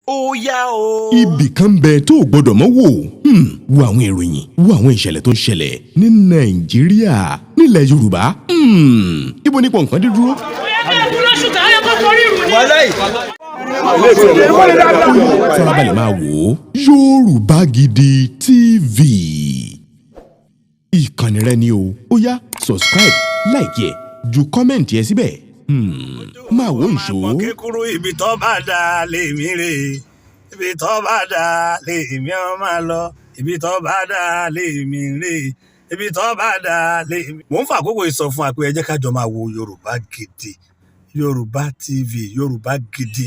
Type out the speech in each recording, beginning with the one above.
Ó yá o. Ibì kan ń bẹ tó o gbọ́dọ̀ mọ́ wò. Wo àwọn ìròyìn, wo àwọn ìṣẹ̀lẹ̀ tó ń ṣẹlẹ̀ ní Nàìjíríà, nílẹ̀ Yorùbá. Ibo nípò nǹkan dé dúró. Wàláì. Farabalẹ̀ máa wò ó, Yorùbá Gidi TV. Ìkànnì rẹ ni o. Ó yá, subscribe, like ẹ̀, ju comment ẹ síbẹ̀. Máa wò ìṣó. Máa pọ̀ kékeré, ibi tó bá dà lèmi rè, ibi tó bá dà lèmi ọ máa lọ, ibi tó bá dà lèmi rè, ibi tó bá dà lèmi. Mò ń fa àkókò yìí sọ fún wa pé ẹ jẹ́ ká jọ máa wo Yorùbá Gidi, Yorùbá TV, Yorùbá Gidi.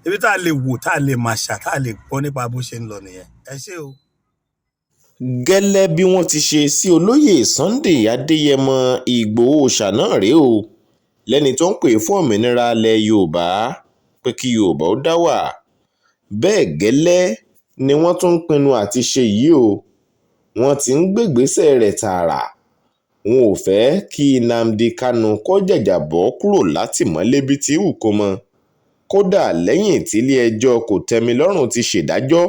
Ibi tá a lè wò, tá a lè máa ṣà, tá a lè gbọ́ nípa bó ṣe ń lọ nìyẹn. Ẹ ṣé o. Gẹ́lẹ́ bí wọ́n ti ṣe sí olóyè Sunday Adéyẹmọ Ìgbòho Òòṣà náà rèé o, lẹ́ni tó ń pè fún òmìnira ilẹ̀ Yorùbá, pé kí Yorùbá ó dá wà. Bẹ́ẹ̀ gẹ́lẹ́ ni wọ́n tún ń pinnu àti ṣe yìí o. Wọ́n ti ń gbégbèsè rẹ̀ tààrà. Wọn ò fẹ́ kí Nnamdi Kanu kó jàjàbọ́ kúrò látìmọ́lé bíi ti wù kó mọ, kódà lẹ́yìn tílé-ẹjọ́ kò-tẹ́-mi-lọ́rùn ti ṣèdájọ́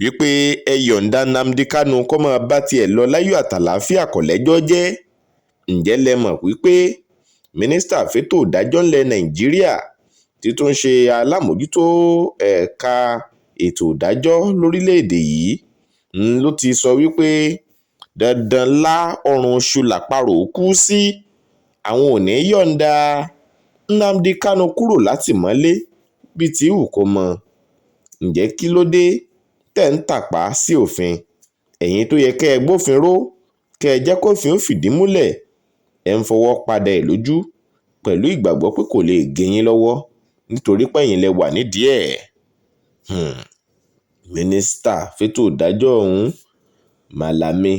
wípé ẹ yọ̀ǹda Nnamdi Kanu kó máa bá tiẹ̀ lọ láyọ̀ àtàlàáfíà, kò lẹ́jọ́ jẹ́. Ǹjẹ́ lẹ mọ̀ wípé mínísítà fẹ̀tọ́ ìdájọ́ ńlẹ̀ Nàìjíríà, tí tún ṣe alámòjútó ẹ̀ka ètò ìdájọ́ lórílẹ̀‐èdè yìí, ló ti sọ wípé dandan lá ọrùn iṣu làparò kú sí, àwọn ò ní yọ̀ǹda Nnamdi Kanu kúrò látìmọ́lé bíi ti wù kó mọ? Ǹjẹ́ kí ló dé tẹ̀ ń tàpá sí òfin? Ẹ̀yin tó yẹ kẹ́ ẹ gbófinró, kẹ́ ẹ jẹ́ kófin ó fìdí múlẹ̀, ẹ̀ ń fọwọ́ padà ẹ̀ lójú pẹ̀lú ìgbàgbọ́ pé kò lè gé yín lọ́wọ́ nítorí pẹ̀yìn lẹ wà nídìí ẹ̀. Mínísítà fẹ̀tọ́ ìdájọ́ ọ̀hún, Malami,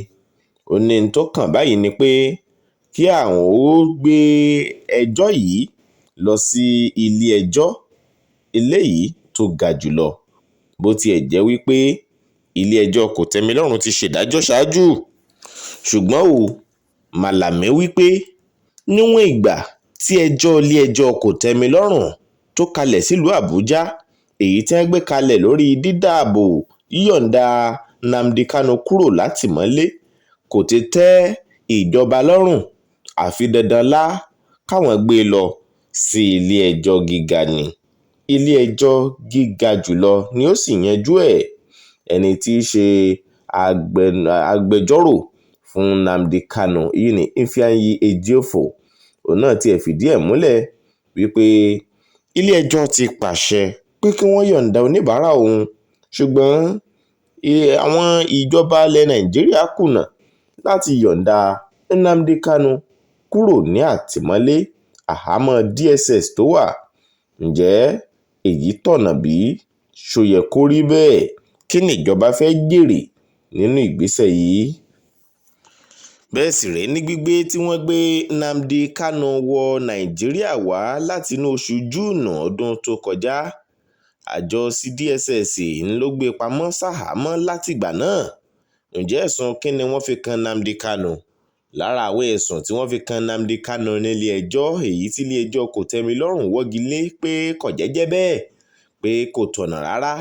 ó ní n tó kàn báyìí ni pé kí àwọn ó gbé ẹjọ́ yìí lọ sí ilé-ẹjọ́ eléyìí tó ga jùlọ, bó tiẹ̀ jẹ́ wípé ilé-ẹjọ́ kò-tẹ́-mi-lọ́rùn ti ṣèdájọ́ ṣáájú. Ṣùgbọ́n o, Malami wípé níwọ̀n ìgbà tí ẹjọ́ ilé-ẹjọ́ kò-tẹ́-mi-lọ́rùn tó kalẹ̀ sílùú Àbújá, èyí tí wọ́n gbé kalẹ̀ lórí dídáàbò yíyọ̀ǹda Nnamdi Kanu kúrò látìmọ́lé, kò ti tẹ́ ìjọba lọ́rùn, àfi dandan lá káwọn gbé e lọ sí ilé-ẹjọ́ gíga ní ilé-ẹjọ́ gíga jùlọ ni ó sì yanjú ẹ̀. Ẹni tí í ṣe agbẹjọ́rò fún Nnamdi Kanu yìí ní, Ifeanyi Ejiofor, òun náà tiẹ̀ fìdí ẹ̀ múlẹ̀ wípé ilé-ẹjọ́ ti pàṣẹ pé kí wọ́n yọ̀ǹda oníbàárà òun, ṣùgbọ́n àwọn ìjọba ilẹ̀ Nàìjíríà kùnà láti yọ̀ǹda Nnamdi Kanu kúrò ní àtìmọ́lé, àhámọ́ DSS tó wà. Ǹjẹ́ èyí tọ̀nà bí? Ṣó yẹ kó rí bẹ́ẹ̀? Kí nìjọba fẹ́ jèrè nínú ìgbésẹ̀ yìí? Bẹ́ẹ̀ sì rèé, ní gbígbé tí wọ́n gbé Nnamdi Kanu wọ Nàìjíríà wá látinú oṣù Júùnù ọdún tó kọjá, àjọ DSS ń ló gbé pamọ́ ṣaháàmọ́ látìgbà náà. Ǹjẹ́ ẹ̀sùn kí ni wọ́n fi kan Nnamdi Kanu? Lára àwọn ẹ̀sùn tí wọ́n fi kan Nnamdi Kanu nílé ẹjọ́, èyí tí ilé-ẹjọ́ kò-tẹ́-mi-lọ́rùn wọ́gi lé pé kò jẹ́jẹ́ bẹ́ẹ̀, pé kò tọ̀nà rárá,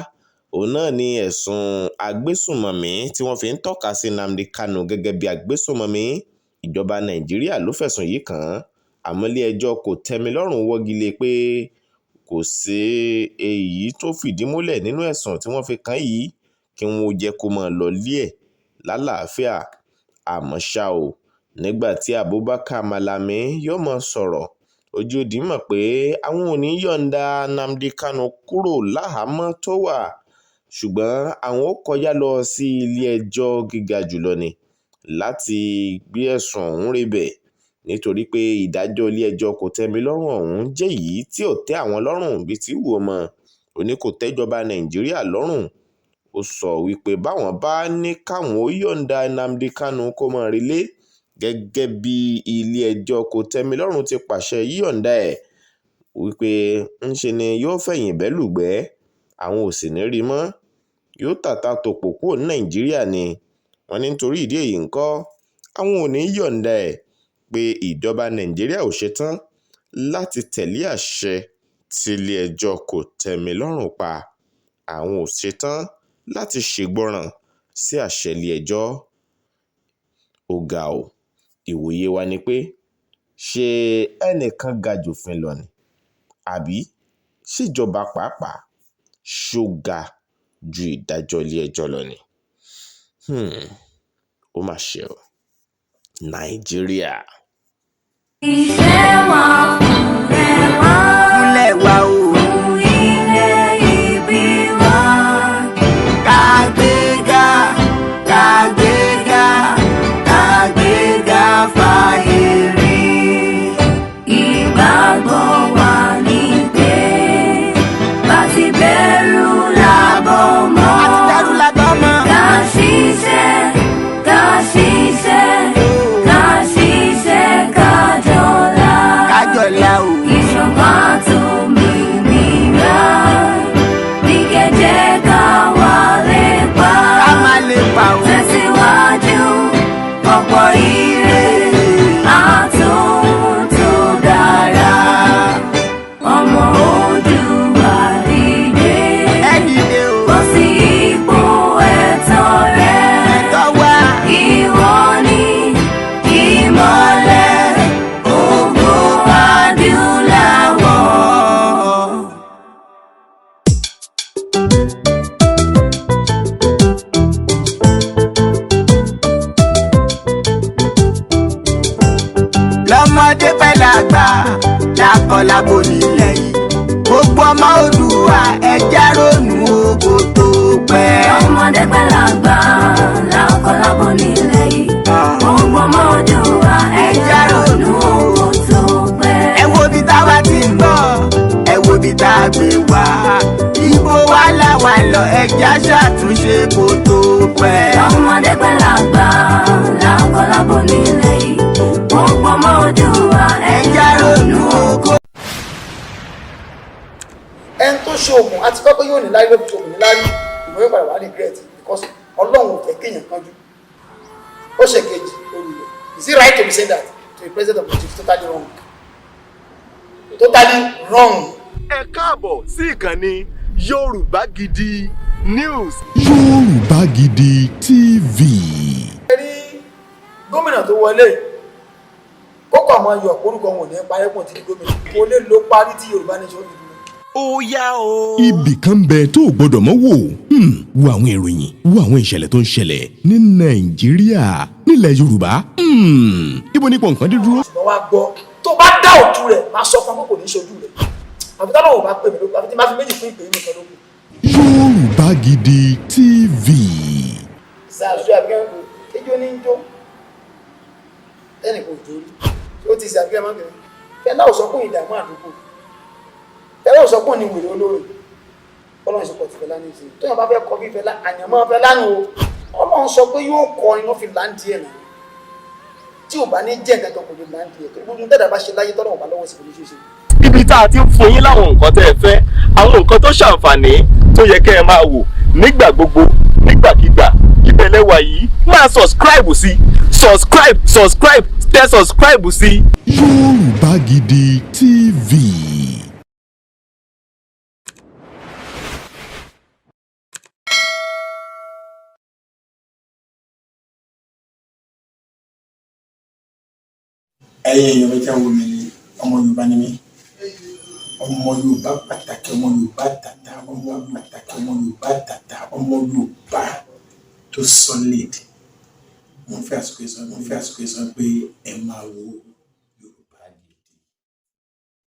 òun náà ni ẹ̀sùn agbésùnmọ̀mí tí wọ́n fi ń tọ́ka sí Nnamdi Kanu gẹ́gẹ́ bí agbésùnmọ̀mí. Ìjọba Nàìjíríà ló fẹ̀sùn yìí kàn án, àmọ́ ilé-ẹjọ́ kò-tẹ́-mi-lọ́rùn wọ́gi lé pé kò sí èyí tó fìdí múlẹ̀ nínú ẹ̀sùn tí wọ́n fi kàn án yìí, kí wọ́n ó jẹ́ kó máa lọ ilé ẹ̀ lálàáfíà. Àmọ́ ṣá o, nígbà tí Abubakar Malami yóò máa sọ̀rọ̀, ojú òdì mọ̀ pé àwọn ò ní yọ̀ǹda Nnamdi Kanu kúrò láhàámọ́ tó wà, ṣùgbọ́n àwọn ó kọjá lọ sí ilé-ẹjọ́ gíga jùlọ ni láti gbé ẹ̀sùn ọ̀hún rébẹ̀, nítorí pé ìdájọ́ ilé-ẹjọ́ kò-tẹ́-mi-lọ́rùn ọ̀hún jẹ́ èyí tí ò tẹ́ àwọn lọ́rùn bíi tí wù ọ́ mọ́. Ó ní kò tẹ́jọba Nàìjíríà lọ́rùn. Ó sọ wípé báwọn bá ní káwọn ó yọ̀ǹda Nnamdi Kanu kó máa relé gẹ́gẹ́ bí ilé-ẹjọ́ kò-tẹ́-mi-lọ́rùn ti pàṣẹ yíyọ̀ǹda ẹ̀, wípé ńṣe ni yóò fẹ̀yìn bẹ́lùgbẹ́, àwọn ò sì ní rí mọ́, yóò tàta tòpò kúrò ní Nàìjíríà ni. Wọ́n ní nítorí ìdí èyí ńkọ́, àwọn ò ní yọ̀ǹda ẹ̀, pé ìjọba Nàìjíríà ò ṣetán láti tẹ̀lé àṣẹ tí ilé-ẹjọ́ kò-tẹ́-mi-lọ́rùn pa. Àwọn ò ṣetán láti ṣègbọràn sí àṣẹ ilé-ẹjọ́. Ó ga ọ́, ìwòye wa ni pé ṣé ẹnìkan ga jòfin lọ ni? Àbí ṣèjọba pàápàá ṣó ga ju ìdájọ́ ilé-ẹjọ́ lọ ni? Ó mà ṣe o, Nàìjíríà. Ìfẹ́ wa fúnlẹ̀ wá. Fúnlẹ̀ wa o. Fún ilẹ̀ ìbí wa. Kàgbéga, kàgbéga, kàgbéga fàyè rí. Ìgbàgbọ́ wa ni pé bá ti bẹ̀rù làbọ̀ mọ́. Àti dẹ́rù làbọ̀ mọ́. Ká ṣiṣẹ́, ká ṣiṣẹ́, ká ṣiṣẹ́ ká jọlá. Kájọlá o. Ìṣọ̀kan àtòmìnira ní kẹjẹ ká wà lè pa. Ká má lè pa o. Tẹ̀síwájú ọ̀pọ̀ ire àtòhun tó dára. Ọmọ Oòduà dìde. Ẹ dìde o. Bọ́ sí ipò ẹ̀tọ́ rẹ. Ẹ̀tọ́ wa. Ìwọ ni ìmọ́lẹ̀ ògo adúláwọ̀. Lọ́mọdé pẹ́ lágbà, lákọlábo nílẹ̀ yìí. Gbogbo ọmọ Oòduà, ẹja ronú ogo tó pẹ́. Ọmọdé pẹ̀lágbà lákọlábo nílẹ̀ yìí. Gbogbo ọmọ Oòduà, ẹja ronú owó tó pẹ́. Ẹ wo ibi táwa ti ń bọ̀, ẹ wo ibi tá a gbé wá. Ibo wa làwa lọ, ẹja ṣàtúnṣe kó tó pẹ́. Ọmọdé pẹ̀lágbà lákọlábo nílẹ̀ yìí. Gbogbo ọmọ Oòduà, ẹja ronú ogo. Ẹni tó ṣe oògùn àti kọ́kọ́ yóò ní lárí ló fi ṣe oògùn ní lárí, ìmọ̀ yóò padà wà regret, because Ọlọ́run ò fẹ́ kéèyàn kánjú. Ó ṣe kejì lórí rẹ̀. Is it right to be saying that to the president of Nigeria? Totally wrong, totally wrong. Ẹ káàbọ̀ sí ìkànnì Yorùbá Gidi News. Yorùbá Gidi TV. Ẹ rí gómìnà tó wọlé, kókò àmọ́ yọ orúkọ wọn ò ní parẹ́ pọ̀ tí gómìnà kò lè lo parí tí Yorùbá Nation fi dúró. Ó yá o. Ibì kan ń bẹ tó o gbọdọ̀ mọ́ wò. Wo àwọn ìròyìn, wo àwọn ìṣẹ̀lẹ̀ tó ń ṣẹlẹ̀ ní Nàìjíríà, nílẹ̀ Yorùbá. Ibo nípò nǹkan dé dúró. Ṣùgbọ́n wá gbọ́, tó bá dá òtún rẹ̀, máa sọ fún akókò ní ṣojú rẹ̀, àfi tọ́lọ́ ò bá pè mí lóko, àfi tí máa fi méjì fún ìpè mí kan lóko. Yorùbá Gidi TV. Ṣàṣù àbíkẹ́ ń kó ijó ní jó tẹ́nì kò jó rí, ó ti ṣe àbíkẹ́ máa ń bẹ̀rẹ̀. Fẹlá ò sọ pé ìdààmú àdúgbò, Fẹlá ò sọ pé ní wèrè olóore. Ọlọ́run ṣe pọ̀ tí Fẹlá ní ìsìn tóyàn bá fẹ́ kọ bí Fẹlá àyànmọ́ Fẹlá nù o. Ọlọ́run sọ pé yóò kọrin ló fi láǹdì ẹ̀ nà tí ò bá ní jẹ́ nǹkan kan kò lè láǹdì ẹ̀, torí gbogbo dẹ́dà bá ṣe láyé, tọ́lọ́run bá lọ́wọ́ sí, kò ní ṣe é ṣe. Ibi tá a ti ń fún yín láwọn nǹkan tẹ́ ẹ fẹ́, àwọn nǹkan tó ṣàǹfààní tó yẹ kẹ́ ẹ máa wò nígbà gbogbo, nígbàkigbà, ibẹ̀ lẹ́wà yìí. Máa subscribe sí, subscribe, subscribe, tẹ subscribe sí. Yorùbá Gidi TV. Ẹ̀yin èèyàn mi tẹ́ ń wò mí ní, ọmọ Yorùbá ni mí, ọmọ Yorùbá pàtàkì, ọmọ Yorùbá tàtà, ọmọ pàtàkì, ọmọ Yorùbá tàtà, ọmọ Yorùbá tó solid. Mo ń fẹ́ àsìkò yìí sọ pé ẹ máa wo